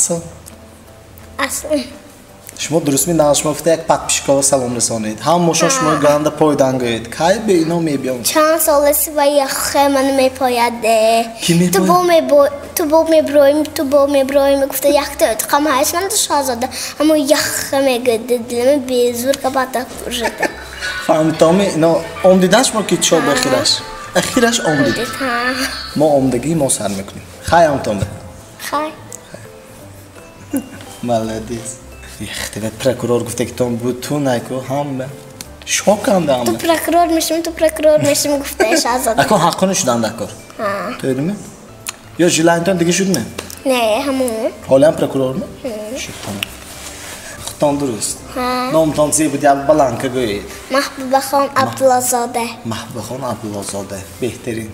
Асл? Асл. Шумо дуруст ми шумо гуфта як подписчикова салом расонед. Ҳамошон шумо ганда пойдан гӯед. Кай бе ино мебиём? Чанд соласи ва яхе ман мепояд. Ту бо мебо ту бо меброим, ту бо меброим гуфта якта өтқам ҳайсман шаҳзода. Аммо яхе мегӯяд дилам безур кабата жида. Фаҳмитоми ино омдидан шумо ки чо бахираш? Ахираш омдид. Мо омдагӣ мо сар мекунем. Хай омтонда. Хай. Молодец. Ихтиве прокурор гуфта ки тон буд ту найку ҳама шоканда ҳама. Ту прокурор мешим, ту прокурор мешим гуфта шаҳзода. Ако ҳаққони шудан дакор. Ҳа. Тӯйдими? Ё жилаинтон дига шудми? Не, ҳамон. Ҳолиам прокурорми? Шуд тамом. Худтон дуруст. Ҳа. Номтон зе буд як баланка гӯед. Маҳбубахон Абдуллозода. Маҳбубахон Абдуллозода. Беҳтарин.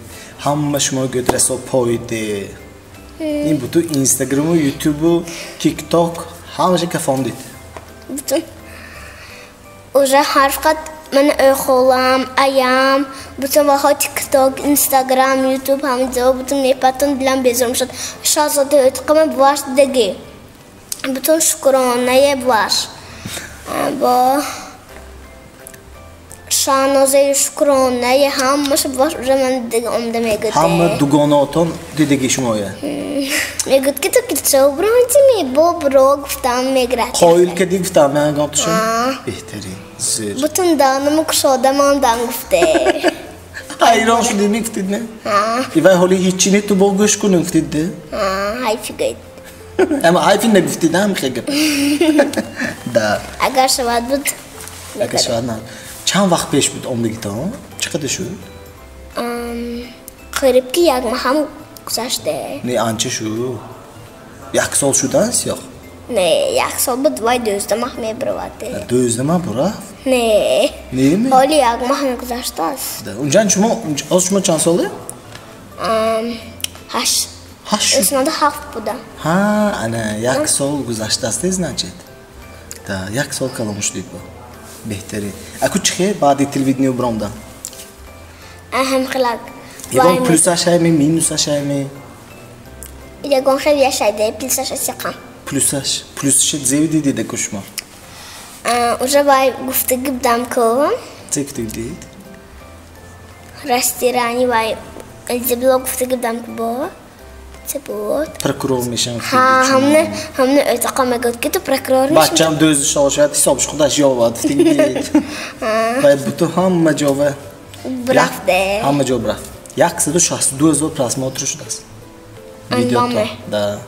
Ҳама шумо гӯед расо поиде. Ин буту Инстаграму, Ютубу, Тикток ҳамаша кафондид. Бутун. Уже ҳар фақат ман ӯхолам, аям, бутун ваҳо Тикток, Инстаграм, Ютуб ҳама ҷо бутун мепатон дилам безор мешуд. Шаҳзода ӯтқама буваш диги. Бутун шукронае буваш. Бо Шаҳнозаи шукронае ҳамаша буваш уже ман диги омда мегӯд. Ҳама дугонаотон дидаги шумоя? Мегӯд ки ту кичо бронтими бо бро гуфтам мегирад. Қоил кади гуфтам ман гам тушум? Беҳтарин. Зӯр. Бутун данаму кушода мондам гуфте. Ҳайрон шудӣ мегуфтид не? Ивай ҳоли ҳичи не ту бо гӯш кун гуфтид де? Ҳайфи гӯед. Ама ҳайфи нагуфтид ҳам хе гап. Да. Агар шавад буд. Агар шавад на. Чанд вақт пеш буд омдагитон? Чӣ қадар шуд? Қариб ки як моҳам гузаште. Не, анча шуд. Як сол шудан сиёх? Не, як сол буд, вай 12 моҳ мебаровад. 12 моҳ бурафт? Не. Не ме? Ҳоли як моҳ нагузаштааст. Унҷан шумо, ҳозир шумо чанд соле? 8. 8 шуд? Эсмада 7 буда. Ҳа, ана, як сол гузаштааст, значит. Да, як сол калон шудид бо. Беҳтарин. Аку чӣ хел баъди телевидение биромдан? Аҳам хелак. Ягон плюсаш ҳайми, минусаш ҳайми? Ягон хел яшайде, плюсаш асиқам. Плюсаш? Плюсаши зеви дидид аку шумо? Уже вай гуфтагӣ будам ку. Чӣ гуфтагӣ дидид? Растирани вай Эльзабло гуфтагӣ будам ку бо. Чӣ буд? Прокурор мешам. Ҳа, ҳамне ӯтақа мегӯяд ки ту прокурор мешам. Бачам дӯзи шошад, ҳисобш худаш ёвад, гуфтагӣ дидид. Вай буту ҳама ҷова. Бурафте. Ҳама ҷо бурафт. 162 000 просмотр шудааст. Видеото. Да.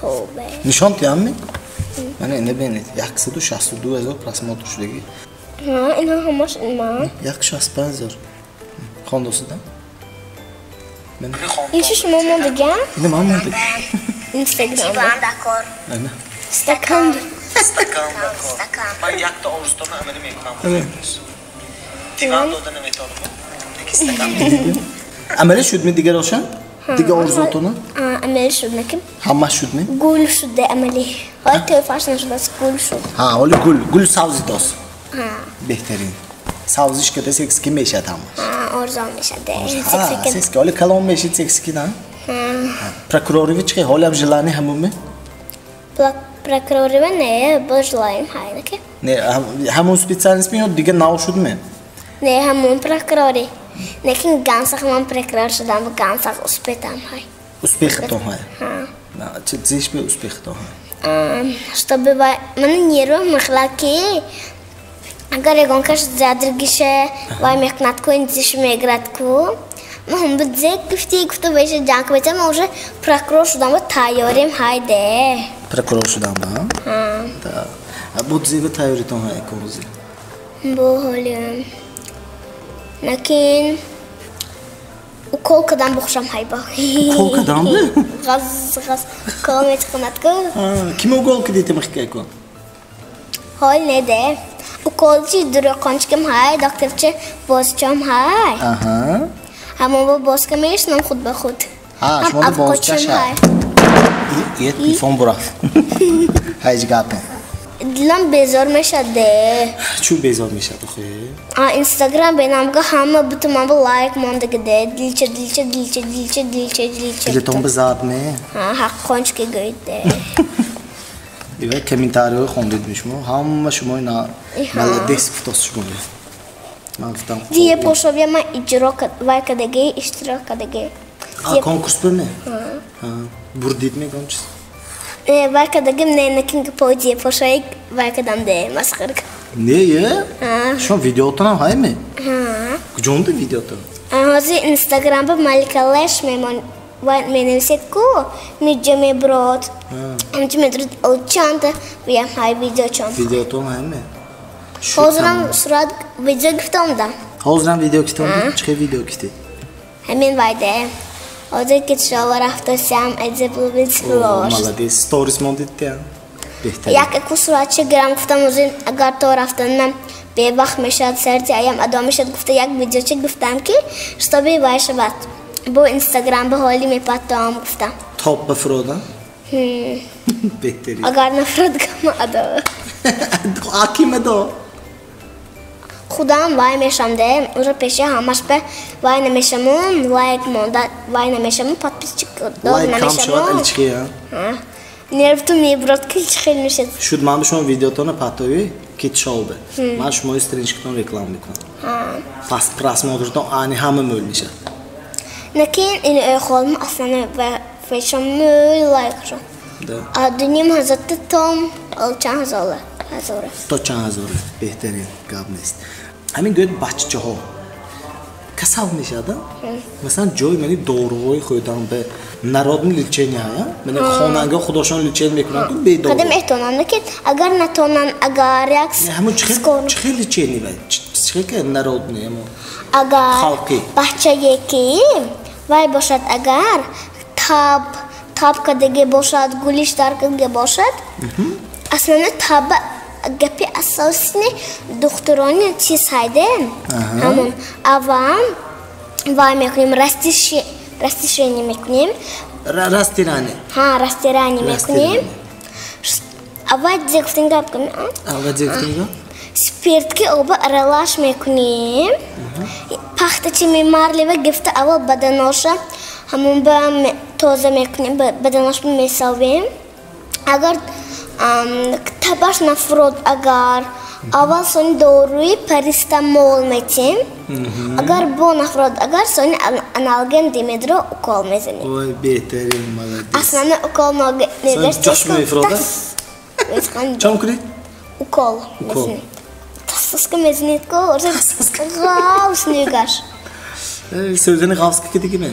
Тобе. Нишон тиямми? Мана ина бинед, 162 000 просмотр шудаги. Ҳа, ино ҳамаш ма. 165 000. Хондосида? Ин чӣ шумо мондаган? Ина ман мондаган. Инстаграм. Ана. Стакан. Стакан. Ман якта орзутонро амалӣ мекунам. Диван дода наметавонам. Стакан. Амалӣ шудми дигар ошан? Дигар орзуотона? Амалӣ шуд наким. Ҳамаш шудми? Гул шуд амалӣ. Ҳоли тӯҳфаш нашудааст, гул шуд. Ҳа, ҳоли гул, гул савзидост. Ҳа. Беҳтарин. Савзиш када секски мешад ҳамаш. Ҳа, орзу мешад. Ҳа, секски. Ҳоли калон мешид секски, на? Ҳа. Прокурорива чӣ? Ҳолиам желание ҳамуми? Прокурорива не, бо желаем ҳай, наки? Не, ҳамун специальность ми ё дигар нав шудми? Не, ҳамун прокурори. Лекин гансах ман прокурор шудам, гансах успетам ҳай. Успехатон ҳай? Ҳа. Чӣ зиш бе успехатон ҳай? Чтобы ман нервам мехла ки агар ягон кас задргише вай мекунад ку, ин зиш мегирад ку, ман ҳам буд зек гуфти, гуфта вайша ҷанг метам, ман уже прокурор шудам ва тайёрим ҳайде. Прокурор шудам, ба? Ҳа. Да. Буд зева тайёритон ҳай кунзи? Бо ҳолиам. Накин укол кадам бухшам ҳайба. Укол кадам бе? Ғаз, ғаз, укол метхонад ку. Ким укол кидите михкай ку? Ҳол не де. Уколчи дурӯқончикам ҳай, докторчи бозчам ҳай. Аҳа. Ҳамон бо бозка мешинам худ ба худ. Ҳа, шумо бозчаш ҳай. Е, телефон бурафт. Ҳеҷ гап не. Дилам безор мешад де. Чӯ безор мешад охе? Инстаграм бенамга ҳама бутун ман бо лайк мондаги де. Дилча, дилча, дилча, дилча, дилча, дилча. Дилатон бизад ме? Ҳа, ҳаққончики гӯйд де. Ива комментарийҳои хондед шумо, ҳама шумо ина молодец гуфтост шумо. Ман гуфтам. Дие пошовия ман иҷро вай кадаги, иштирок кадаги. А конкурс буме? Ҳа. Бурдид мегам чиз? Не, вай кадагим не, накин ки по дие пошои вай кадам де масхара. Не, е? Шумо видеотонам ҳайме? Ҳа. Куҷонда видеотон? Ҳозир Инстаграм ба Малика Леш мемон вай менависед ку миҷа меброд. Ҳамчи медрод чанда виям ҳай видеочон. Видеотон ҳайме? Ҳозирам сурат видео гирифтам. Ҳозирам видео гирифтам? Чӣ видео гирифтед? Ҳамин вайде. Ҳозир ки шова рафтасям, эзеблубицлош. Молодец, сторис мондид тя. Беҳтарин. Як ку суратча гирам гуфтам, ҳозир агар то рафтанам бевақт мешавад, сарти аям адо мешавад, гуфта як видеоча гуфтам ки штоби вай шавад. Бо Инстаграм ба ҳоли мепатом гуфтам. Топ ба фуродам? Беҳтарин. Агар нафрод гама адо. Аким адо? Худам вай мешам де, уже пеши ҳамаш бе вай намешамум, лайк монда вай намешамум, подписчик дод намешамум. Лайк кам шавад, алички, ҳа? Нервту мебурад, ки чӣ хел мешад. Шуд, ман ба шумо видеотона патови кит шоу бе. Ман шумои страничкатон реклама мекунам. Пас просмотртон ани ҳама мӯл мешад. Накин ин холм аслан фешам мӯл лайкшон. Да. А дуним ҳазорта том чанд ҳазора. Ҳазора. То чанд ҳазора. Беҳтарин гап нест. Ҳамин гӯяд баччаҳо касал мешавад, масалан ҷои мани доруҳои хӯрдан ба народный лечение ҳая, мани хонангаҳо худошон лечение мекунанд бедору. Қадам эҳтонанд ки агар натонанд, агар як ҳамун чӣ хел лечение вай? Чӣ хел ки народный ҳамун? Агар халқи баччае ки вай бошад, агар таб кадаге бошад, гулиш дар кадаге бошад, аслан таб гапи асосини духтурони чиз ҳайде, ҳамон аввал вай мекунем, растишение мекунем. Растирание. Ҳа, растирание мекунем. Аввал зе гуфтем гап кунем. Аввал зе гуфтем гап? Спиртки оба аралаш мекунем. Пахтачи мемарлева гирифта аввал баданоша ҳамон ба тоза мекунем, баданош месовем. Агар табаш нафурод, агар аввал сони доруи парастамол метем, агар бо нафурод, агар сони аналген димедро укол мезанем. Ой, беҳтарин, молодец. Аслан укол негаш ҷош мефурода? Чӣ мекунед? Укол мезанем. Таска мезанед ко, ғавс негаш. Сӯзани ғавс кидиги ме?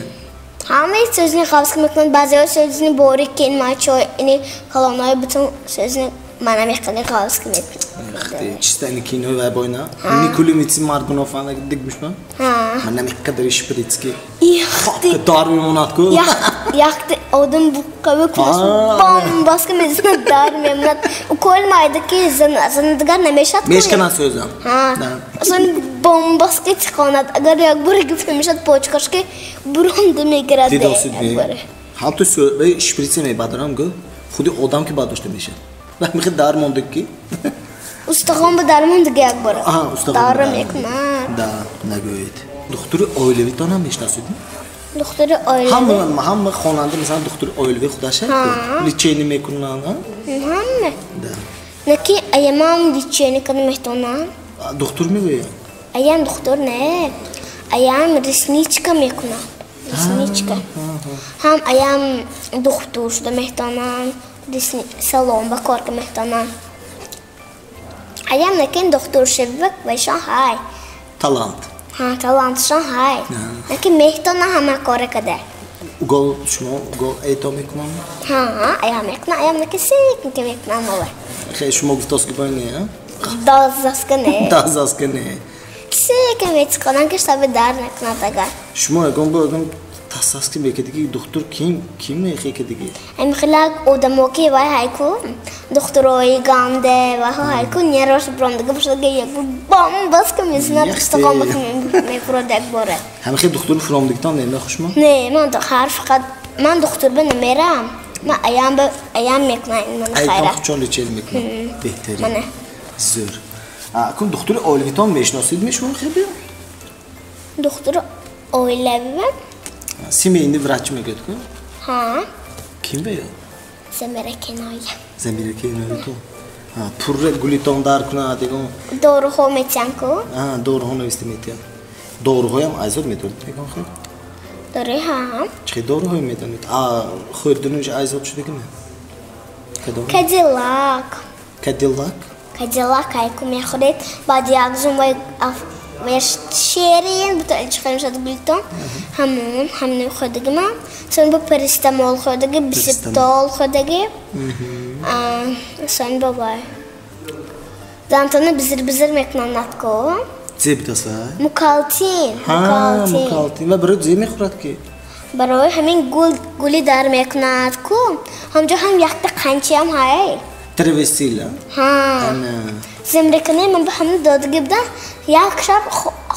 Ҳамаи сӯзини ғавс мекунанд, баъзеҳо сӯзини борик ки ин мачо ини калонҳои бутун сӯзини манам яқини ғавс мекунанд. Чиста ини кинои вай бойна? Никули митси Маргунов ана диг мишма? Манам яқадар шприцки. Дар мемонад ку. Яхти одам буққави кунаш бом баска мезанад, дар мемонад. Укол майда ки занадагар намешад. Мешканад сӯзам. Сон бомбаска чиқонад. Агар як бор гирифта мешад почкаш ки буронда мегирад. Дидосид ме? Ҳам ту шприце мебадарам гу. Худи одам ки бардошта мешад. Мехе дар мондаг ки. Устахон ба дар мондаг як бор. Устахон. Дар мекунад. Да, нагӯед. Духтури оилавитонам мешиносед? Духтури оилавӣ? Ҳама хонанда масалан духтури оилавӣ худаша лечение мекунанд, ҳама. Да. Наки аямам лечение када метонам. Духтур мегӯяд? Аям духтур не. Аям ресничка мекунам. Ресничка. Ҳам аям духтур шуда метонам, салон ба кор ка метонам. Аям накин духтур шавак вайшон ҳай. Талант. Ҳа, талантшон ҳай. Накин метонам ҳама кора када. Угол шумо угол это мекунам? Ҳа, аям мекунам, аям накин секин ки мекунам ова. Хе, шумо гуфтост ки бой не, а? Дазаска не. Дазаска не. Секин мечиқонам ки шаби дар накунад агар. Шумо ягон бо ягон тасаски мекардиги духтур ким мехекардиги? Ами хелак одамо ки вай ҳайку духтурои ганде вай ҳайку нерош брондага бошад як бом баска мезанад устахон ба мефурод як бора. Ҳами хел духтур фуромдигитон намехӯшмо? Не, ман ҳар фақат ман духтур ба намерам. Ман аям ба аям мекунам ман хайра. Аям хучон лечение мекунам. Беҳтарин. Мана. Зӯр. Акун духтури оилавитон мешиносид мешумо хебе? Духтури оилавӣ? Семейный врач мегӯяд ку? Ҳа. Ким бе? Замира Киноя. Замираки иноитон. Пурра гулитон дар кунад ягон. Доруҳо метиҳам ку? Доруҳо нависта метиҳам. Доруҳоям айзод медонед мегон хел? Дори ҳа. Чӣ доруҳое медонед? Хӯрдануш айзод шудагиме? Кадом? Кадилак. Кадилак? Кадилак айку мехӯред, баъд як зум вай шерин буто чиқар мешавад гулитон. Ҳамон ҳамин хӯрдагима. Сон бо парацетамол хӯрдаги, бисептол хӯрдаги. Сон бо вай. Дантона бизир-бизир мекунанд ку. Зе битаса? Мукалтин. Мукалтин. Ва барои зе мехӯрад ки? Барои ҳамин гули дар мекунад ку. Ҳамҷо ҳам якта қанчиам ҳай. Травесил, ҳа. Зимрикунӣ ман ба ҳамин додагӣ будам. Як шаб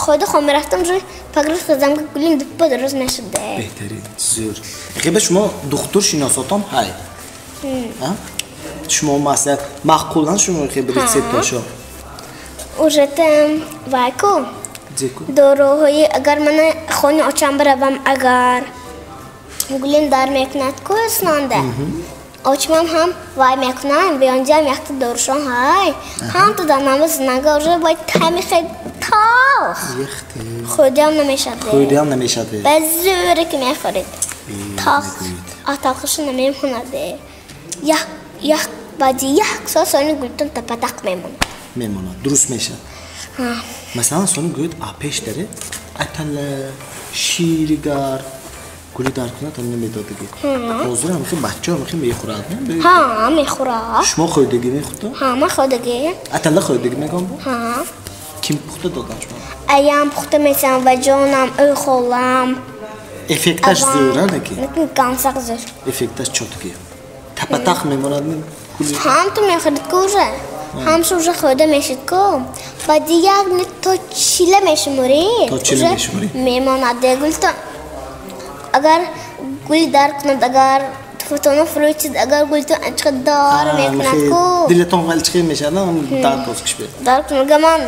хӯрда хом мерафтам, уже пагрӯз хӯрдам, ки гулим дуппа дуруст мешуд. Беҳтарин, зӯр. Хеба шумо духтур шиносотон ҳай? Шумо маслиҳат маъқулан шумо хеба рецептошо? Уже там вай ку? Доруҳои агар мана хони очам биравам, агар гулим дар мекунад ку снонда. Очмам ҳам вай мекунам, бионҷам якта дорушон ҳай. Ҳам ту данама зинага уже вай тами хел талх. Хӯрдиам намешавад. Хӯрдиам намешавад. Ба зӯре ки мехӯред. Талх. Талхаша намемонад. Як як баъди як соат сони гултон тапатақ мемонад. Мемонад, дуруст мешавад. Масалан, сони гӯяд пеш даре атала шири гарм гули дар кунад, ҳам намедодагӣ. Ҳозир ҳам хел бачаҳо ҳам хел мехӯрад, не? Ҳа, мехӯрад. Шумо хӯрдагӣ мехӯрда? Ҳа, ман хӯрдагӣ. Атала хӯрдагӣ мегӯям бо? Ҳа. Ким пухта додан шумо? Аям пухта месам ва ҷонам, ӯ холам. Эффекташ зӯр, а, неки? Гансақ зӯр. Эффекташ чёткий. Тапатақ мемонад гули. Ҳам ту мехӯред ку уже? Ҳамша уже хӯрда мешид ку. Баъди як минут то чила мешуморед. То чила мешуморед. Мемонад гултон. Агар гул дар кунад, агар туфтона фурӯчид, агар гултон анча дар мекунад ку. Дилатон ғалчиқи мешавад, дар тоз киш бе. Дар кунад, ман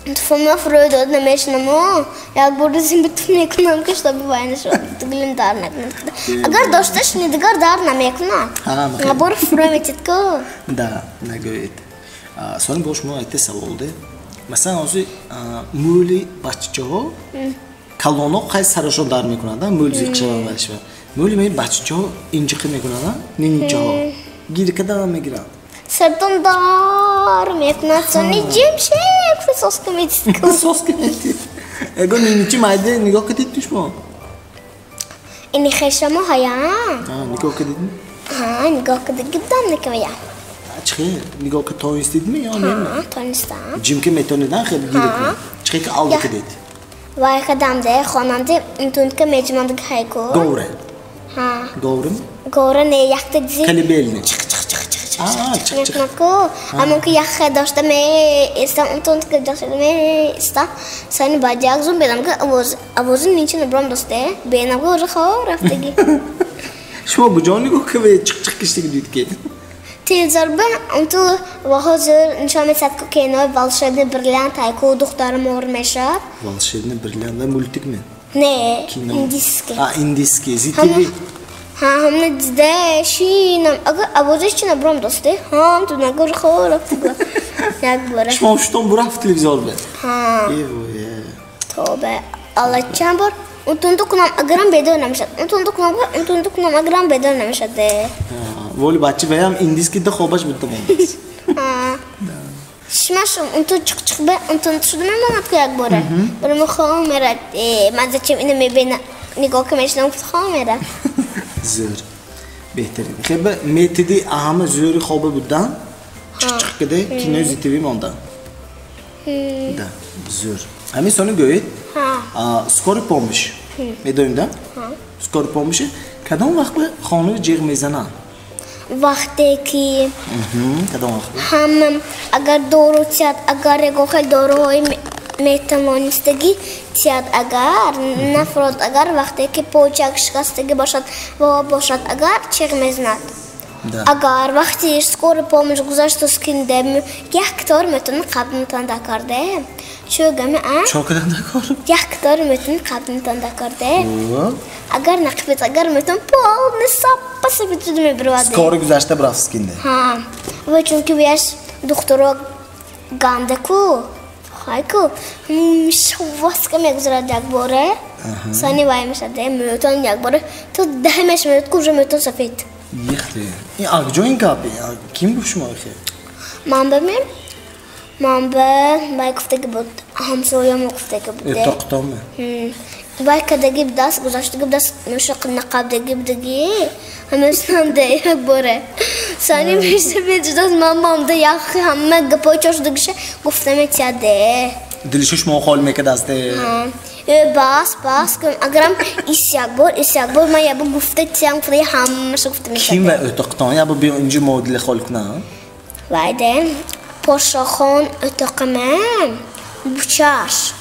туфтона фурӯ дод намешинаму, як бор зимби туф мекунам, ки чтобы вай нашавад, гулим дар накунад. Агар дошта шуни, дигар дар намекунад. Як бор фурӯ метид ку. Да, нагӯед. Сони бо шумо айтте савол де. Масалан, ҳозир мӯли бачаҳо калоно қай сарашон дар мекунанд, мӯл зиқ шаванд вай шаванд. Мӯли меи бачаҳо инҷиқӣ мекунанд, нинчаҳо. Гир кадан мегиранд. Сартон дар мекунад, сони ҷимшек соска метид. Соска метид. Эго нинчи майде нигоҳ кардид ту шумо? Ини хешамо ҳая. Нигоҳ кардид? Ҳа, нигоҳ карда гибдам накавая. Чӣ нигоҳ кард тонистидми ё не? Ҳа, тонистам. Ҷимка метонидан хеле гир кунад. Чӣ ки алда кардид? Вай кадамде хонанде интунка меҷмондаг ҳайку. Говра. Ҳа. Говра? Говра не, якта дизи. Колыбельный. Чиқ чиқ чиқ чиқ чиқ. Чиқ чиқ. Ку. Аммо ки яхе дошта меистам, интунка дошта меистам. Сани баъд як зум бедам ки овоз овози нинчи набром досте. Бенам ки уже хор рафтаги. Шумо куҷо нигоҳ кардед чиқ чиқ киштаги дид ки? Телевизор бе унту ва ҳозир нишон медиҳад ку кинои волшебный бриллиант ҳайку духтари мор мешавад. Волшебный бриллиант ва мультик ме? Не, индийский. А, индийский. Зи ТВ. Ҳа, ҳамна дида шинам. Агар овозаш чи набром досте? Ҳам ту нагор хор рафтага. Як бора. Шумо шутон бурафт телевизор бе? Ҳа. Э, Тобе. Алла чанд бор унтунду кунам агарам бедор намешад. Унтунду кунам, унтунду кунам агарам бедор намешад. Воли бача ваям индийский да хобаш буд тамом. Ҳа. Шимаш унту чиқ чиқ бе унтунду шуда мемонад ку як бора. Барои хоб мерад. Ман зачем ина мебина нигоҳ ки мешинам хоб мерад. Зӯр. Беҳтарин. Хеба методи ҳама зӯри хоба будан чиқ чиқ кида кинои Зи ТВ мондан. Да, зӯр. Ҳамин сони гӯед. Скорый помощь. Медонед, да? Скорый помощь кадом вақт ба хона ҷиғ мезананд? Вақте ки кадом вақт? Ҳама агар дору тиҳад, агар ягон хел доруҳои метавонистагӣ тиҳад, агар нафрод, агар вақте ки почак шикастагӣ бошад ва бошад, агар чиғ мезанад. Агар вақти скорый помощь гузашту скинде, як тор метавонад қабл метавонад карде. Чу гами а? Чо кадан дакор? Як тор метун қабдинтон дакор де. Агар нақибет агар метун полный саппа сафед шуда мебировад. Скоро гузашта брафскинде. Ҳа. Ва чунки вияш духтуро гандаку. Хайку. Шваска мегузарад якбора. Сани вай мешад де мӯтон якбора. То даҳ меш меояд ку уже мӯтон сафед. Яхте. Ин акҷо ин гап? Ким гуфт шумо хе? Ман бимем. Ман ба вай гуфтаги буд, ҳамсоямо гуфтаги буд. Эртоқтоме? Вай кадаги будаст, гузаштаги будаст, меша нақабдаги будаги, ҳамесанде якбора. Сани меша беҷудост, ман бамда яхи ҳама гапои чошдагиша гуфта метияде. Дилишо шумо хол мекардасте? Бас, бас, агарам ис якбор, ман ябо гуфта тиям, гуфта ҳамаша гуфта метияде. Ким ва эртоқтон? Ябо биё инҷо мо дили хол кунам? Вай де. Пошохон o'toqaman, buchаш.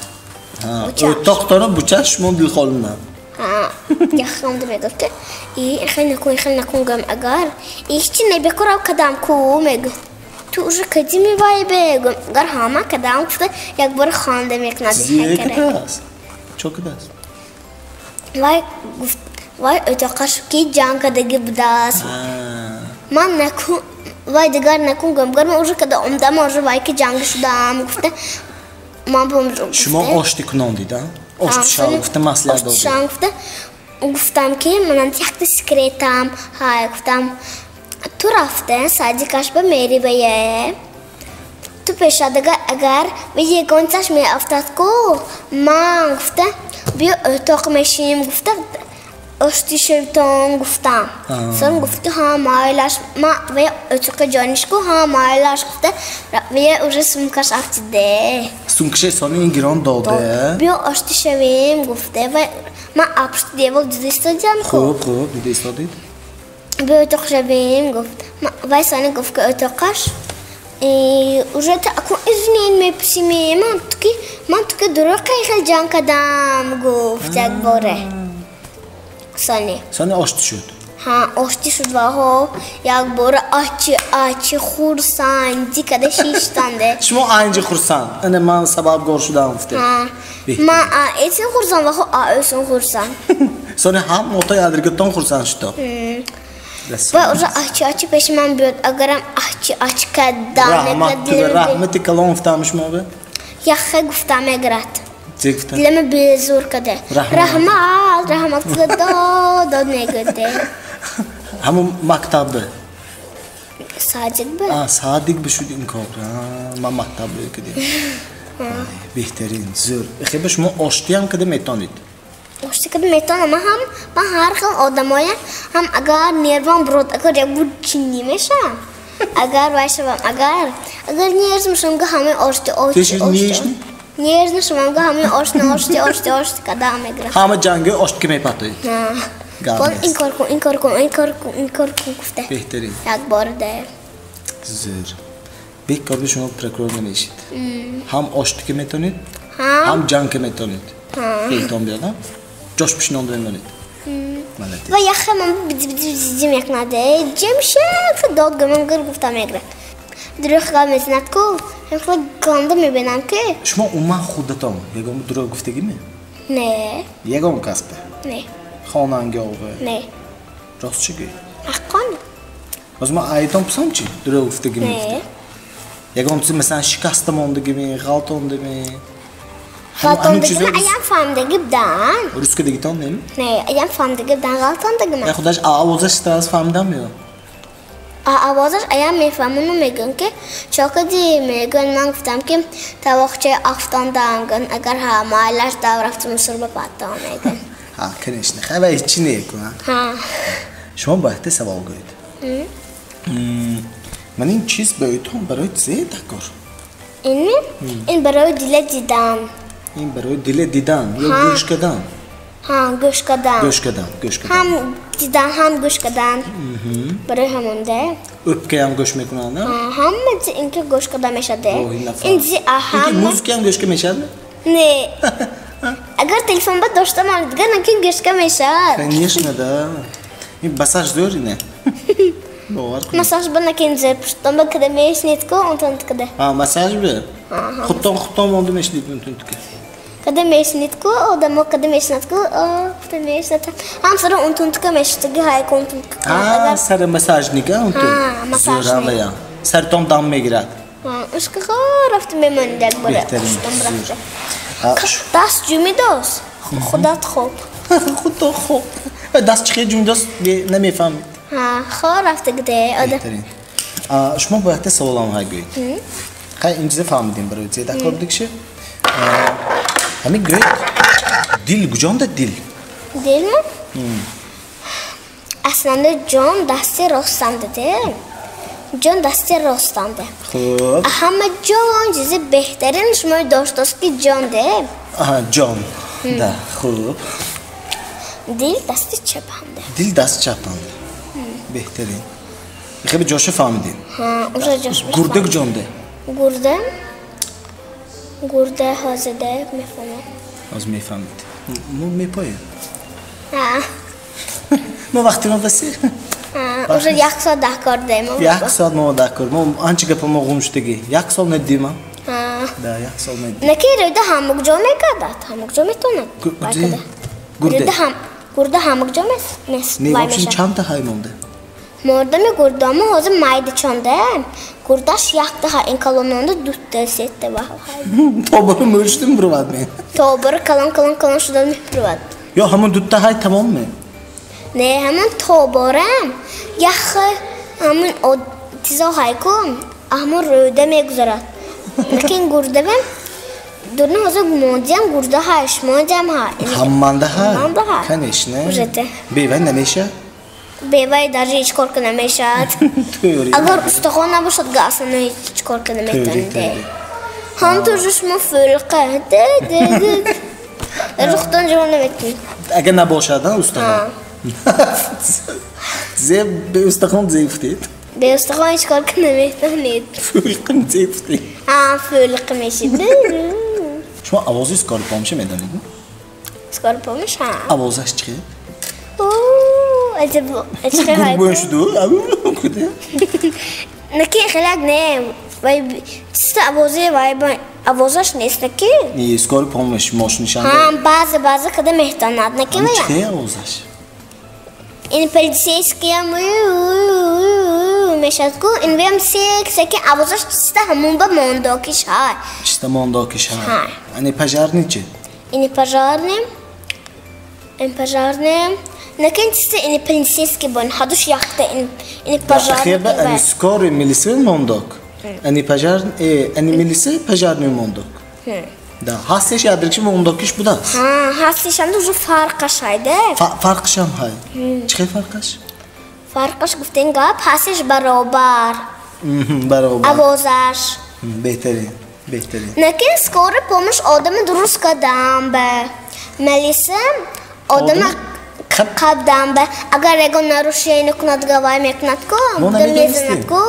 O'toqtoni buchаш шумо дилхолман. Ҳа, яхшам мегуфт ки и хел накун, хел накун гам агар ҳеҷ небекор кадам ку мегуфт. Ту уже кади мевай бегум. Агар ҳама кадам гуфта як бор хонда мекунад. Зие кадааст? Чо кадааст? Вай гуфт, вай o'toqаш ки ҷанг кадаги будааст. Ман накун вай дигар накун гам гар ман уже када омдам уже вай ки ҷанг шудам гуфта ман бом шумо ошти кунон дида ошти шав гуфта маслиҳат додед. Ошти гуфта гуфтам ки манам якта секретам ҳай гуфтам ту рафта садикаш ба мери бае ту пешадага агар ба ягончаш меафтад ку ман гуфта биё o'toq мешинем гуфта ошти шевтон гуфтам. Сон гуфт ки ҳа майлаш ма ва o'toqqa ҷониш ку ҳа майлаш гуфта ва уже сумкаш афтиде. Сумкаше сони ин гирон доде. Биё ошти шавем гуфта ва ма апшти девол дида истодиам ку. Хуб, хуб, дида истодид. Биё o'toq шавем гуфт. Вай сони гуфт ки o'toqаш уже та акун извинен мепурсиме ман ту ки дурӯғ хел ҷанг кадам гуфт якбора. Сони. Сони ошти шуд? Ҳа, ошти шуд ва ҳо якбора ачи ачи хурсандӣ када шиштанде. Шумо айнҷи хурсанд. Ана ман сабабгор шудам гуфте. Ҳа. Ман эсин хурсанд ва ҳо аэсин хурсанд. Сони ҳам отои адригатон хурсанд шудо. Ва уже ачи ачи пеши ман биёд агарам ачи ачи кадам мекард. Раҳмати калон гуфтам шумо бе? Яхе гуфта мегирад. Дилама безур каде. Раҳмат, раҳмат дод дод мегӯде. Ҳамон мактаб бе? Садик бе. Садик бе шуд ин кор. Ман мактаб бе кадем. Беҳтарин, зӯр. Хебе шумо оштиам каде метонид? Ошти каде метонам. Ман ҳам ман ҳар хел одамоя ҳам агар нервам бурод, агар як буд чинӣ мешавам. Агар вай шавам, агар нерв мешавам, га ҳамаи ошти ошти ошти. Нервно шавам, га ҳамаи ошти ошти ошти ошти кадам мегирам. Ҳама ҷанги ошти ки мепатоед. Ҳа. Ин кор кун, ин кор кун, ин кор кун, ин кор кун гуфта. Беҳтарин. Як бор де. Зӯр. Бекор бе шумо прокурор намешид. Ҳам ошти ки метонед, ҳам ҷанг ки метонед. Беҳтон биёд, ҷош пишнонда мемонед. Ва яхе ман биди биди биди мекунаде. Ҷамшед дод гаман гир гуфта мегирад. Дурӯғ гап мезанад ку, хеле ганда мебинам ки. Шумо умуман худатон ягон дурӯғ гуфтагиме? Не. Ягон касбе? Не. Хонангове? Не. Рост чӣ гӯед? Ҳаққон. Боз ман айтон пурсам чӣ? Дурӯғ гуфтагиме? Не. Ягон чиз масалан шикаста мондагиме, ғалтондаме? Ғалтондагиме аям фаҳмидаги будан. Русскадагитон не? Не, аям фаҳмидаги будан ғалтондагиме. Я худаш овозаш таз фаҳмидам ё? Овозаш аям мефаҳмам, мегӯям ки чо кардӣ? Мегӯян ман гуфтам ки тавоқчаи афтондам, гӯян агар ҳа майлаш дав рафтум сур ба паттон мегӯян. Ҳа, конечно, хай вай ҳеҷ чӣ некунад. Ҳа. Шумо бояд савол гӯед. Ман ин чиз ба ӯтон барои чизе дакор? Ин барои дила дидан. Ин барои дила дидан ё гӯш кардан? Ҳа, гӯш кардан. Гӯш кардан, гӯш кардан. Ҳам дидан, ҳам гӯш кардан. Барои ҳамонде. Ӯпкаям гӯш мекунанд, ҳа? Ҳама ин ки гӯш карда мешавад. Ин зи ҳама. Ин ки музикаям гӯш карда мешавад? Не. Агар телефон ба дошта монад, дигар на ки гӯш карда мешавад. Конечно, да. Ин басаш зӯр ине. Бовар кунед. Массаж ба накин зе пуштон ба када мешнед ку онтон када. А массаж бе? Хуттон хуттон монда мешнед онтон ки. Када мешнед ку одамо када мешнад ку када мешнад. Ҳам сара онтон ка мешнад ҳай ку онтон ка. А сара массажника онтон. А массажник. Сартон дам мегирад. Ушка рафт мемонд як бора. Беҳтарин. Даст ҷумидос. Худат хоб. Худо хоб. Даст чӣ ҷумидос намефаҳмид. Ҳа, хо рафта где. Беҳтарин. Шумо бо якта саволам ҳай гӯед. Хай ин чиза фаҳмидем барои зе дакор дикши. Ҳамин гӯед дил куҷонда дил? Дил? Асланда ҷон дасти ростанда де. Ҷон дасти ростанда. Хуб. Ҳама ҷон чизи беҳтарин шумо доштост ки ҷон де. Аҳа, ҷон. Да, хуб. Дил дасти чапанда. Дил даст чапанда. Беҳтарин. Хеле ҷоша фаҳмидем. Ҳа, уже ҷош. Гурда куҷонда? Гурда? Гурда ҳозир мефаҳмам. Ҳозир мефаҳмид. Мо мепоем. Ҳа. Мо вақти мо васеъ. Уже як соат даҳкор дем. Як соат мо даҳкор. Мо анча гапа мо ғум шудагӣ. Як сол надидим. Да, як сол надидим. Наки рӯйда ҳамук ҷо мекардад, ҳамук ҷо метонад. Гурда. Гурда ҳамук ҷо мес. Не, вообще чандта ҳай монда? Мордами гурдамо ҳозир майда чонда. Гурдаш якта ҳай, ин калононда дутта, сетта ва ҳай. Тобора мӯршидим бировад ме? Тобора калон калон калон шуда мебировад. Ё ҳамон дутта ҳай тамом ме? Не, ҳамон тоборам ях ҳамон тизо ҳай ку, ҳамон рӯда мегузарад. Лекин гурдавем дурна ҳозир мондиам гурда ҳай, шмондиам ҳай. Ҳамманда ҳай? Ҳамманда ҳай. Конечно. Ужете. Бевай намеша? Бевай даже ҳеҷ кор ка намешад. Агар устахон набошад, га аслан ҳеҷ кор ка наметавонед. Ҳам тоже шумо фулқа. Де де де. Рухтон ҷо наметавонед. Агар набошад, устахон? Зе бе устахон зефтед? Бе устахон ҳеҷ кор ка наметавонед. Фулқим зефтед. Ҳа, фулқа мешид. Шумо овози скорый помощи медонед? Скорый помощь, ҳа. Овозаш чӣ? Аҷаб, чӣ ҳай? Гурбон шуду? Наки хелак не, вай чиста овози вай овозаш нест наки? Не, скорый помощь мошинишанда. Ҳа, баъзе баъзе када меҳтонад наки вай. Чӣ овозаш? Ин полицейскиям мешад ку, ин ваям сек секи овозаш чиста ҳамон ба мондокиш ҳай. Чиста мондокиш ҳай. Ани пожарный чи? Ини пожарный, ин пожарный. Накин чиста ини полицейский бон, ҳадуш якта ини пожарный. Хеба ани скорый милиция мондок. Ани пожар, ани милиция пожарный мондок. Да, ҳастеш ядрикши мондокиш будааст. Ҳа, ҳастешанда уже фарқаш ҳайде. Фарқашам ҳай. Чӣ хел фарқаш? Фарқаш гуфтен гап, ҳастеш баробар. Баробар. Овозаш. Беҳтарин, беҳтарин. Накин скорый помощь одами дуруст кардам ба. Милиса одами қабдам ба. Агар ягон нарушение кунад, гавай мекунад ку, мезанад ку.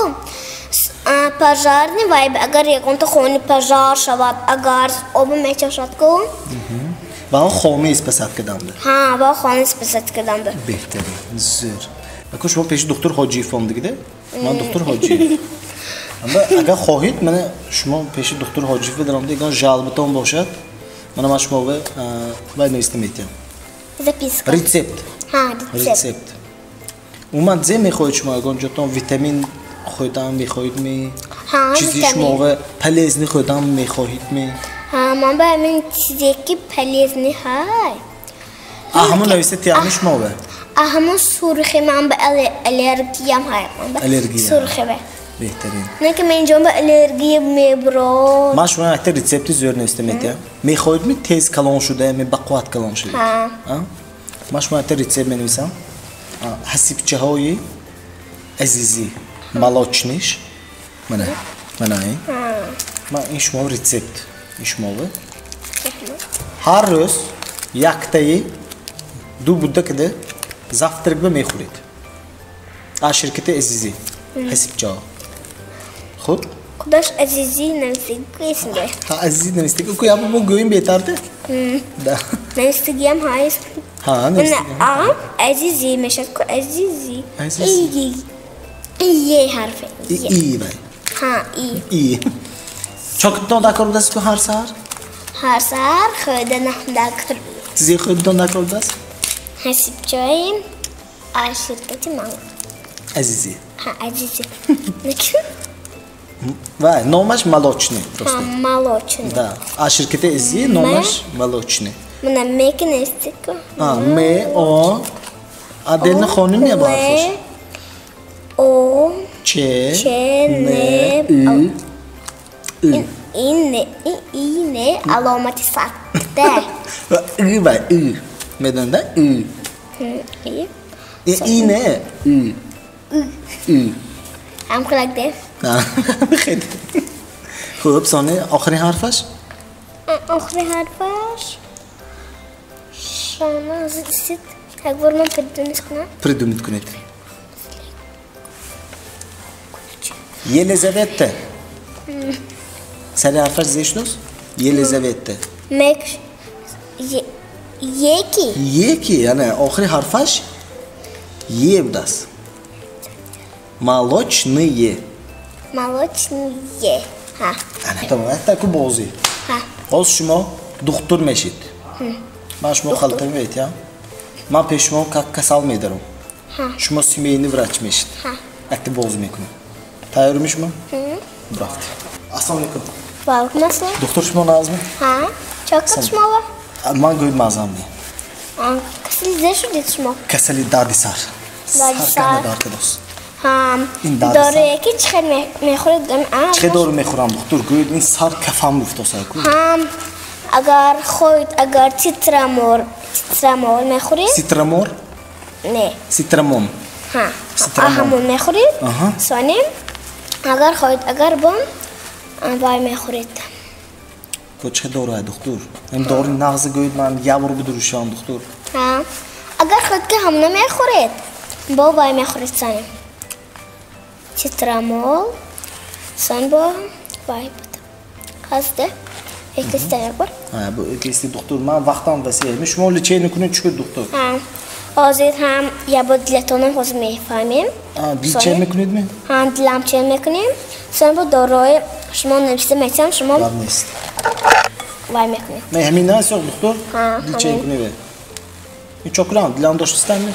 Пожарный вай агар ягонта хони пожар шавад, агар об мечашад ку. Ва хона испасад кардам ба. Ҳа, ва хона испасад кардам ба. Беҳтарин, зӯр. Аку шумо пеши доктор Ҳоҷиев омдагиде? Ман доктор Ҳоҷиев. Амма агар хоҳед, мана шумо пеши доктор Ҳоҷиев даромда ягон жалобатон бошад, мана ман шумо вай нависта метиҳам. Записка. Рецепт. Ҳа, рецепт. Рецепт. Умуман зе мехоҳед шумо ягон ҷотон витамин хӯрдан мехоҳед ме? Чизи шумо полезный хӯрдан мехоҳед ме? Ҳа, ман ба ҳамин чизе ки полезный ҳай. А ҳамон нависта тиҳами шумо бе? А ҳамон сурхи ман ба аллергиям ҳай. Аллергия. Сурхи бе. Беҳтарин. Не ки ман инҷо ба аллергия мебурад. Ман шумо якта рецепти зӯр нависта метиҳам. Мехоҳед ме тез калон шуда, ме бақувват калон шуда? Ҳа. Ман шумо якта рецепт менависам. Ҳасибчаҳои азизӣ молочниш. Мана, мана ин. Ман ин шумо рецепт. Ин шумо. Ҳар рӯз яктаи ду будда кида завтрак ба мехӯред. Аз ширкати Азизӣ. Ҳасибчаҳо. Худ? Худаш Азизӣ нависиги исмде. Ҳа, Азизӣ нависиги. Ку я мо гӯем беҳтарде? Да. Нависигиам ҳа. Ҳа, нависиги. А, Азизӣ мешад ку Азизӣ. Азизӣ. Е ҳарфе. И вай. Ҳа, и. И. Чокитон дакор будааст ку ҳар саҳар? Ҳар саҳар хӯрданам дакор. Зе хӯрдан дакор будааст? Ҳасибчои аз ширкати ман. Азизӣ. Ҳа, Азизӣ. Вай, номаш молочный просто. Ҳа, молочный. Да. Аз ширкати Азизӣ номаш молочный. Мана меки нестику. А, М, О. Отдельно хоним я бо ҳарфош. О, Ч, Ч, Н, Н, И. И, Н, И, И, Н, аломати сакта. И вай, И. Медонӣ, да? И. И. И не, И. И. Ҳам хелак де. Хеле. Хуб, сони охирин ҳарфаш? Охирин ҳарфаш шана зид. Як бор ман придумать кунам. Придумать кунед. Елизавета. Сари ҳарфаш зе шудааст? Елизавета. Мек Еки. Еки, яъне охири ҳарфаш е будааст. Молочные. Молочные. Ҳа. Ана тамом, якта ку бозӣ. Ҳа. Боз шумо духтур мешид. Ман шумо халта меветям. Ман пеш шумо касал медарам. Шумо семейный врач мешид. Якта бозӣ мекунем. Тайёрми шумо? Рафтем. Ассалому алайкум. Ва алайкум ассалом. Духтур шумо назми? Ҳа. Чокат шумо? Ман гӯй мазам не. Касали зе шудед шумо? Касали дарди сар. Дарди сар. Дард кардааст. Ҳа. Дорое ки чӣ хел мехӯред? Чӣ дору мехӯрам духтур? Гӯед ин сар кафам гуфтоса ку. Ҳа. Агар хоҳед, агар цитрамор мехӯред? Цитрамор? Не. Цитрамон. Ҳа. Ҳамон мехӯред? Сони агар хоҳед, агар бом вай мехӯред. То чӣ дору духтур? Ин дору нағз гӯед ман як бор бидурушам духтур. Ҳа. Агар хоҳед ки ҳамона мехӯред, бо вай мехӯред сони. Цитрамол, сон бо вай буд. Ҳасте? Экистен як бор. Ҳа, бу экисти духтур, ман вақтам васеъ. Шумо лечение кунед чӣ духтур? Ҳа. Ҳозир ҳам як бор дилатонам ҳозир мефаҳмем. Дил чен мекунед ме? Ҳа, дилам чен мекунем. Сон бо дорои шумо нависта метиҳам, шумо гап нест. Вай мекунед. Не, ҳамин аст ё духтур? Ҳа, дил чен кунед. Ин чо кунам? Дилам доштистан ме?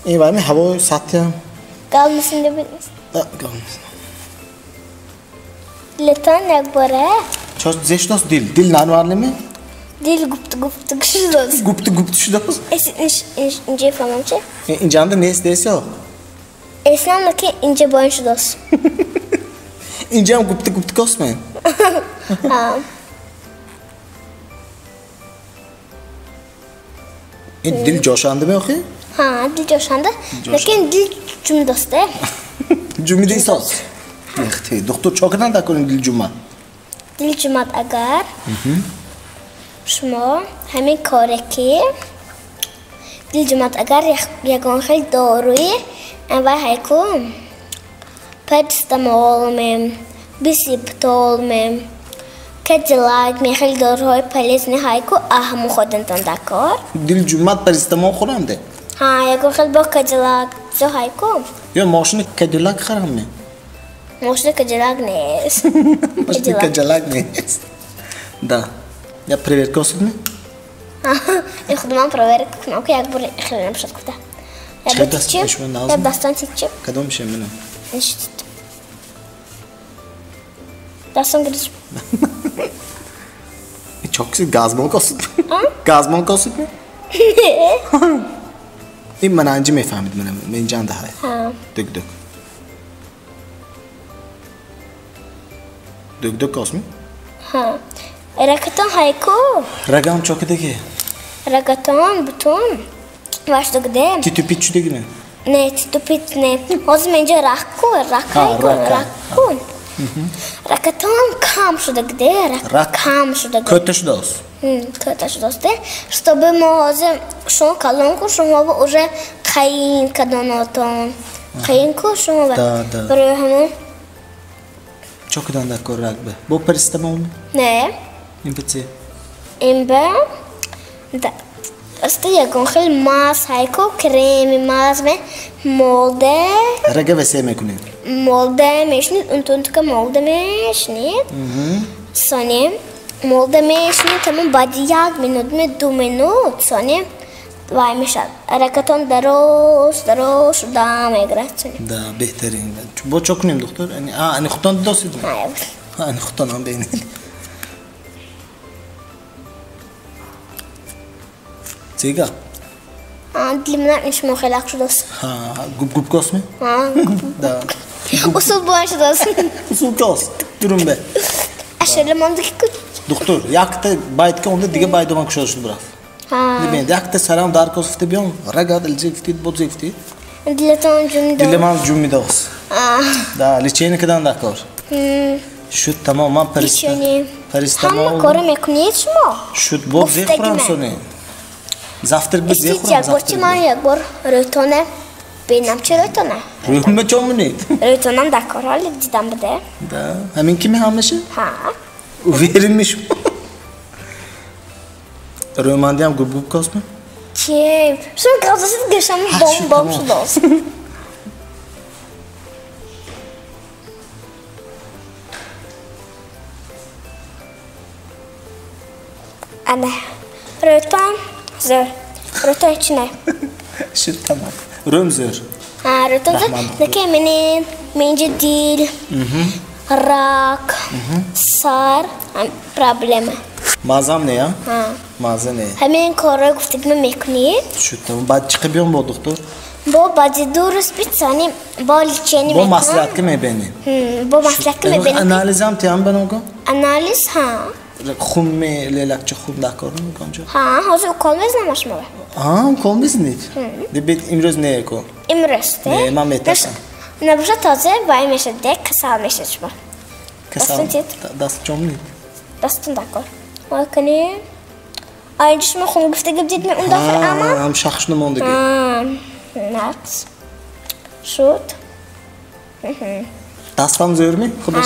Ин вай ме ҳавои сатҳиам. Галмисин дебинед. Галмисин. Дилатон якбора. Чо зе шудааст дил? Дил нормале ме? Дил гупт гупт шудааст. Гупт гупт шудааст? Инҷа фаҳмам чи? Инҷанда нест нест ё? Эснам ки инҷа боин шудааст. Инҷаам гупт гупт кост ме? Ҳа. Ин дил ҷошанда ме охи? Ҳа, дил ҷошанда. Лекин дил ҷумдааст. Ҷумида истааст. Яхте, духтур чо кардан дар кори дил ҷума? Дил ҷумад агар шумо ҳамин коре ки дил ҷумад агар ягон хел доруи вай ҳайку парацетамол мем, бисиптол мем, кадилак мем, хеле доруҳои полезни ҳайку аҳаму хӯрдантон дар кор. Дил ҷумад парацетамол хӯрам де? Ҳа, ягон хел бо кадилак чизо ҳайку. Ё мошини кадилак харам ме? Мошини кадилак нест. Мошини кадилак нест. Да. Я проверка осуд ме? Ин худ ман проверка кунам ки як бор хеле набошад гуфта. Я дастон тичи. Кадом ше мена? Дастон гириш. Чокси газмон косуд. Газмон косуд ме? Ин мана анҷи мефаҳмид мана инҷанда ҳай. Дөк дөк. Дөк дөк косми? Ҳа. Ракатон ҳайку? Рагам чокидаги? Рагатон бутун вашдагде. Титупит шудаги ме? Не, титупит не. Ҳозир мен инҷа рак ку, рак ҳайку, рак ку. Ракатон кам шудагде, рак кам шудагде. Кӯта шудааст? Кӯта шудааст, чтобы мо ҳозир шумо калон ку, шумо уже қайин кадонотон. Қайин ку шумо барои ҳамон. Чо кадан дар кор рак бе? Бо парацетамол? Не. Ин бе чи? Ин бе Просто ягон хел маз ҳайко креми маз ме молде. Рага весе мекунед. Молде мешнид, унтунтка молде мешнид. Сони молде мешнид, тамом баъди як минут ме 2 минут сони вай мешад. Ракатон дароз дароз шуда мегирад сони. Да, беҳтарин. Бо чо кунем духтур? Ани худтон дидосид? Ани худтон ҳам бинед. Зига? Дили ман шумо хеле ақ шудааст. Губ-губ косми? Да. Усул бояд шудааст. Усул кос. Дурум бе. Ашала мондаки ку. Духтур, якта байд ки онда дига байд оман кушода шуд бурафт. Бибинед, якта сарам дар кос фите биён, рагад илҷи фитид, бод зиг фитид. Дилатон ҷум дили ман ҷум медост. Да, лечение кадан дар кор. Шуд тамом, ман парастамол. Ҳама коро мекунед шумо? Шуд, бод зиг хӯрам сони. Завтрак би зиг хӯрам. Як бор чи ман як бор рӯйтона бинам чи рӯйтона? Рӯйма чо монед? Рӯйтонам дар кор ҳоле дидам буде. Да, ҳамин ки меҳамаша? Ҳа. Уверен мешум. Рӯймандиам губ-губ косме? Чи? Шумо гавзасид гиршам бом-бом шудааст. Ана, рӯйтон зӯр. Рӯйтон ҳеч не. Шуд тамом. Рӯм зӯр. Ҳа, рӯйтон зӯр. Наке менин, менҷа дил, рак, сар, проблема. Мазам не, а? Ҳа. Маза не. Ҳамин корро гуфтагима мекунед? Шуд тамом. Баъд чӣ биём бо духтур? Бо баъди 2 рӯз битсани бо лечение Бо мекунам. маслиҳатка мебинем. Бо маслиҳатка мебинем. Анализам тиам баногам? Анализ, ҳа. Хун ме лелакча хун дар кор мекунам ҷо? Ҳа, ҳозир укол мезанам шумо. Ҳа, укол мезанед? Дебет имрӯз не ко. Имрӯз, де? Не, ман метарсам. Набошад тоза вай мешад, де, касал мешад шумо. Касал. Дастон тит? Даст чом нед? Дастон дар кор. Вай кунем. Айнҷа шумо хун гуфтагӣ бидид ме он дафъа ама? Ҳам шахш намондагӣ. Нақс. Шуд. Дастам зӯр ме? Худаш.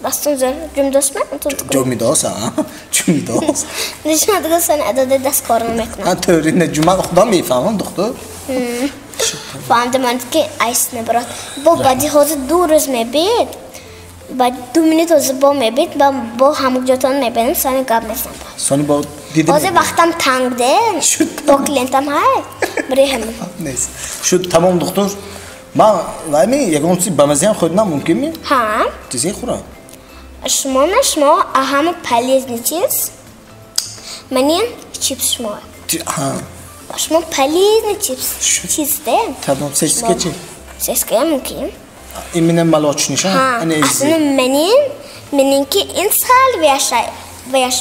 Дастон зӯр. Ҷумдост ме? Ҷумидост, а? Ҷумидост. Нишон дигар сани адади даст кор намекунам. Ҳа, тӯри не, ҷума худам мефаҳмам, духтур. Фаҳмидам ман ки айс набарад. Бо баъди ҳозир 2 рӯз мебид, баъд 2 минут ҳозир бо мебид, бо ҳамҷотон мебинам, сани гап мезанам. Сони бо дидем. Ҳозир вақтам танг де. Шуд. Бо клиентам ҳай. Бири ҳамин. Нест. Шуд тамом, духтур. Ман вайми ягон чиз ба мазеам хӯрдам мумкин ми? Ҳа. Чизе хӯрам? Шумо на шумо ҳама полезный чиз. Манин чипс шумо. Ҳа. Шумо полезный чипс. Чиз де. Тамом, сеска чи? Сеска мумкин. Именно молочный ша? Ҳа. Аслан манин, манинки ин сал вяшай, вяш.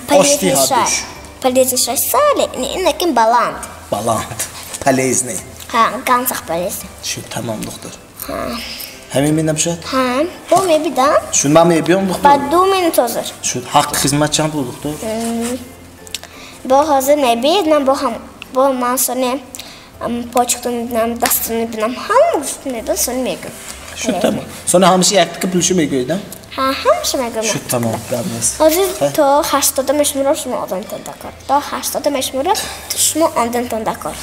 Полезный шай. Полезный шай сал, ин накин баланд. Баланд. Полезный. Ҳа, ганзах полезный. Шуд тамом, духтур. Ҳа. Ҳамин менабошад? Ҳа, бо мебидам. Шуд ман мебиём, духтур? Баъд 2 минут ҳозир. Шуд ҳаққи хизмат чанд пул, духтур? Бо ҳозир мебид, ман бо ҳам, бо ман сони почкатон мебинам, дастон мебинам, ҳама гуфт мебинам, сони мегӯям. Шуд тамом. Сони ҳамаша яктика пулшо мегӯед, а? Ҳа, ҳамаша мегӯям. Шуд тамом, гап нест. Ҳозир то 80 мешуморам, шумо одамтон дакор. То 80 мешуморам, шумо одамтон дакор.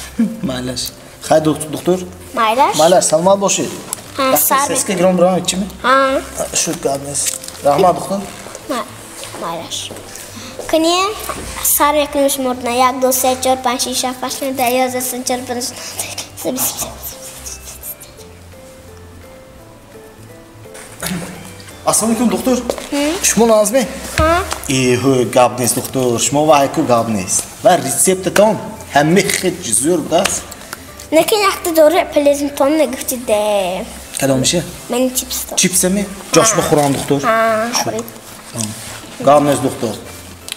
Майлаш. Хай, духтур? Майлаш. Майлаш, саломат бошед. Ҳа, сар. Сеска гиром бирам, чи ме? Ҳа. Шуд, гап нест. Раҳмат, духтур. Майлаш. Кунӣ сар мекунем шумордна. 1, 2, 3, 4, 5, 6, 7, 8, 9, 10, 11, 12, 13, 14, 15. Ассалому алайкум, духтур. Шумо назме? Ҳа. Эҳ, гап нест, духтур. Шумо вайку гап нест. Ва рецептатон ҳама хел зӯр будааст. Накин якта дору полезнтон нагуфтид де. Кадомише? Мани чипс. Чипсами? Ҷош бихӯрам, духтур. Ҳа, хӯред. Гап нест, духтур.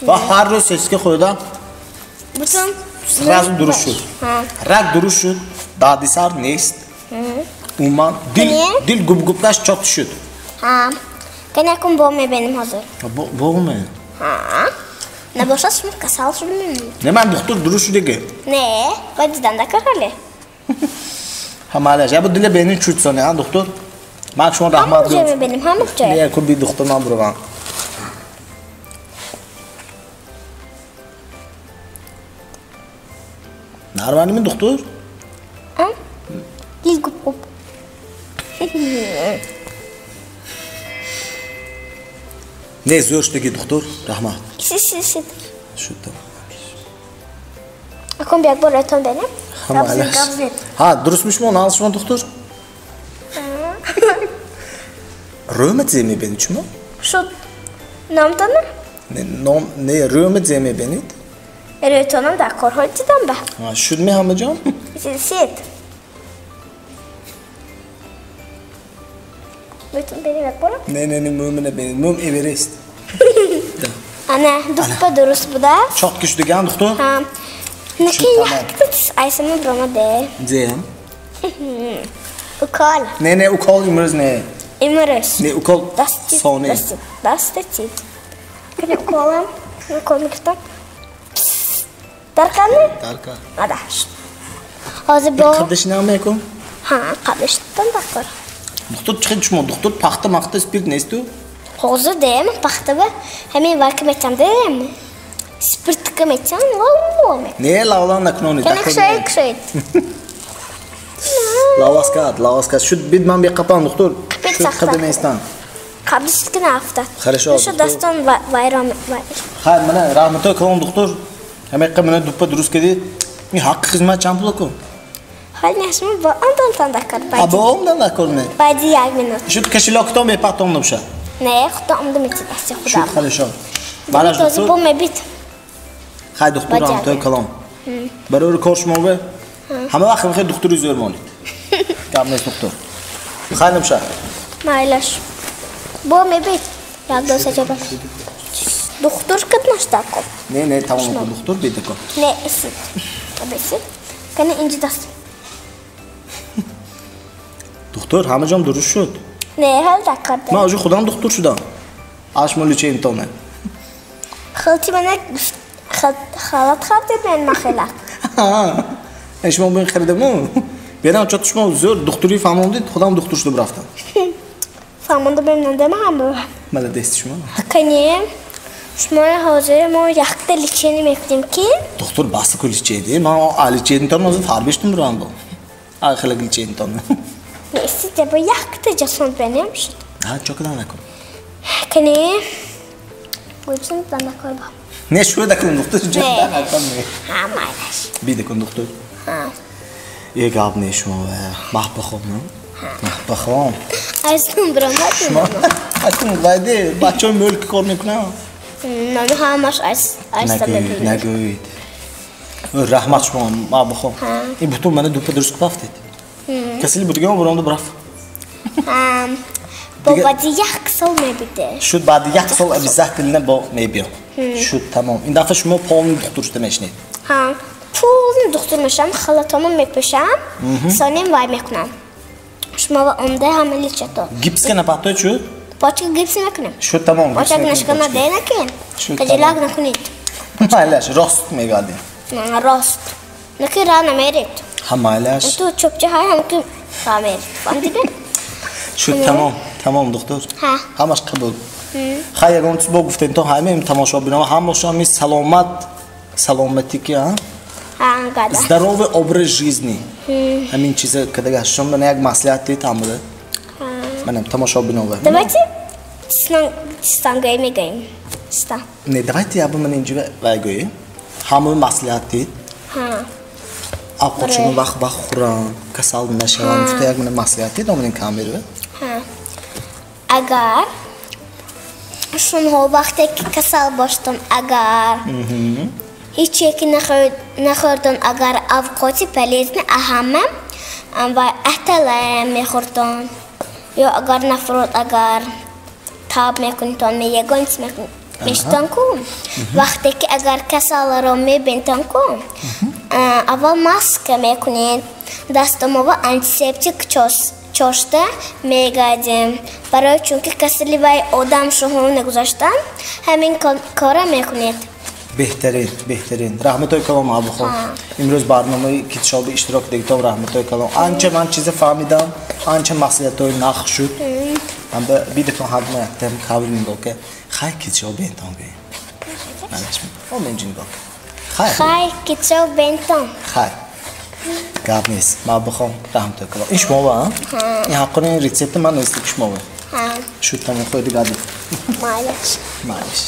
Ва ҳар рӯз сеска хӯрдам. Бутун сразу дуруст шуд. Рак дуруст шуд, дардисар нест. Умуман дил губгубкаш чот шуд. Ҳа. Кани акун бо мебинем ҳозир. Бо ме? Ҳа. Набошад шумо касал шуд мемонед. Не, ман духтур дуруст шудиги. Не, бояд дидан дакор ҳоле. Ҳа, майлаш. Я бу дила бенин чуд сони, ҳа, духтур? Ман шумо раҳмат Ҳама ҷой мебинем, ҳама ҷой. Не, ку би духтур ман буравам. Нормально ми духтур? А? Дил гуп-гуп. Не, зӯр шудаги духтур, раҳмат. Шит. Шуд. Акун як бор рӯйтон бинем. Гап. Ҳа, дуруст ми шумо, нағз шумо духтур? Рӯма зе мебинед шумо? Шуд. Номтона? Не, ном, не, рӯма зе мебинед? Рӯйтонам дар корҳои дидам ба. Шуд ми ҳама ҷон? Шит. Рӯйтон бинем як бора? Не, не, не, мӯма набинед. Мӯм Эверест. Ана, духта дуруст будааст? Чотки шудаган духтур? Ҳа. Наки якта чиз айсама биромаде. Зеам? Укол. Не, не, укол имрӯз не. Имрӯз. Не, укол соне. Дасти. Кани уколам? Укол мекунам. Даркани? Дарка. Ада. Ҳозир бо қабдаш намекун? Ҳа, қабдаштан даркор. Духтур чӣ шумо духтур пахта махта спирт несту? Ҳозир дем пахта ба ҳамин варка мечам дем. Спиртка мечам, лав мекунам. Не, лавлан накунони. Кани кушоед, кушоед. Лаваскат, лаваскат. Шуд бид ман беқапам духтур. Шуд қабда меистам. Қабдашт ки наафтад. Хорошо. Шуд дастон вайрон. Хайр, мана раҳматои калон духтур. Ҳамин мана дуппа дуруст кардед. Ин ҳаққи хизмат чанд пул кун? Ҳол нешма бо омдан дакор. А бо омдан дакор не? Баъди як минут. Шуд кошелёктон бепатон набошад. Не, худо омда метид дасти худам. Шуд хорошо. Балаш духтур. Бо мебит. Хай духтур раҳматои калон. Барори кор шумо бе? Ҳама вақт мехоҳед духтури зӯр монед. Гап нест духтур. Хай набошад. Майлаш. Бо мебит. Як ду се чор. Духтур кад наштаком. Не, не, тамом кун духтур бедако. Не, исит. Бесит. Кани инҷи даст. Духтур, ҳама ҷом дуруст шуд. Не, ҳал дакар. Ман уже худам духтур шудам. Аш мо лечение Хилти мана халат хардид мен махилат. Ҳа. Шумо бин харидаму. Берам чот шумо зӯр духтури фаҳмондид, худам духтур шуда рафтам. Фаҳмонда бемнандама ҳама. Молодец шумо. Кани шумо ҳозир мо якта лечение мекунем ки? Духтур баста ку лечение. Ман а лечениетон ҳозир фарбештум бурам бо. А хеле лечениетон. Нестите бо якта ҷасон бенем шуд. Ҳа, чо кадан накун? Кани гӯйбисан дандакор ба. Не, шура дакун духтур, ҷо накун не. Ҳа, майлаш. Би дакун духтур. Ҳа. Е гап не шумо маҳбахом, на? Маҳбахом. Аз кун биромад. Шумо акун вайде бачаҳои мулк кор мекунанд. Нами ҳамаш аз Нагӯед, нагӯед. Раҳмат шумо маҳбахом. Ин бутун мана дупа дуруст куфтед. Касали будигам буромду бараф. Бо баъди як сол мебиде. Шуд баъди як сол обязательно бо мебиём. Шуд тамом. Ин дафъа шумо полный духтур шуда мешинед. Ҳа, полный духтур мешавам, халатомо мепӯшам, сонем вай мекунам. Шумо ва омда ҳама лечато. Гипска напатои шуд? Почка гипс мекунем. Шуд тамом. Почка нашкана де накунем. Кажилак накунед. Майлаш, рост мегардем. Рост. Наки ра намеред. Ҳа, майлаш. Ту чӯпча ҳай ҳам ки ра меред. Фаҳмидед? Шуд тамом, тамом духтур. Ҳа. Ҳамаш қабул. Хай ягон чиз бо гуфтем то ҳамаи тамошобино ҳамашон ми саломат, саломатӣ ки, ҳа? Ҳа, гада. Здоровый образ жизни. Ҳамин чиза кадага шумо мана як маслиҳат дид ҳамада. Манам тамошобино. Давайте чистангай мегӯем. Чиста. Не, давайте я бы мана инҷа вай гӯем. Ҳамаи маслиҳат дид. Ҳа. Овқатшонро вақт вақт хӯранд, касал нашаванд. Гуфта як мана маслиҳат дид омадем камера. Ҳа. Агар шунҳо вақте ки касал боштон, агар ҳеч яке нахӯрдон, агар авқоти полезни аҳама ва атала мехӯрдон, ё агар нафрод, агар таб мекунитон, ягон чиз мешитон ку, вақте ки агар касалро мебинтон ку, аввал маска мекунед, дастомова антисептик чошта мегардем. Барои чунки касали вай одам шуҳо нагузаштан, ҳамин кора мекунед. Беҳтарин, беҳтарин. Раҳматои калом Абухон. Имрӯз барномаи китшоби иштирок дигитон раҳматои калом. Анча ман чиза фаҳмидам, анча маслиҳатҳои нах шуд. Ҳамда бидатон ҳадма яктам хабр нигоҳ ка. Хай китшоби энтон гӯем. Манаш. О менҷи нигоҳ ка. Хайр. Хай, китоб бентон. Хайр. Гап нест. Ман бихом раҳмат калон. Ин шумо ва? Ин ҳаққони рецепти ман нест, шумо ва. Ҳа. Шуд, тамом, хоҳед гади. Майлаш. Майлаш.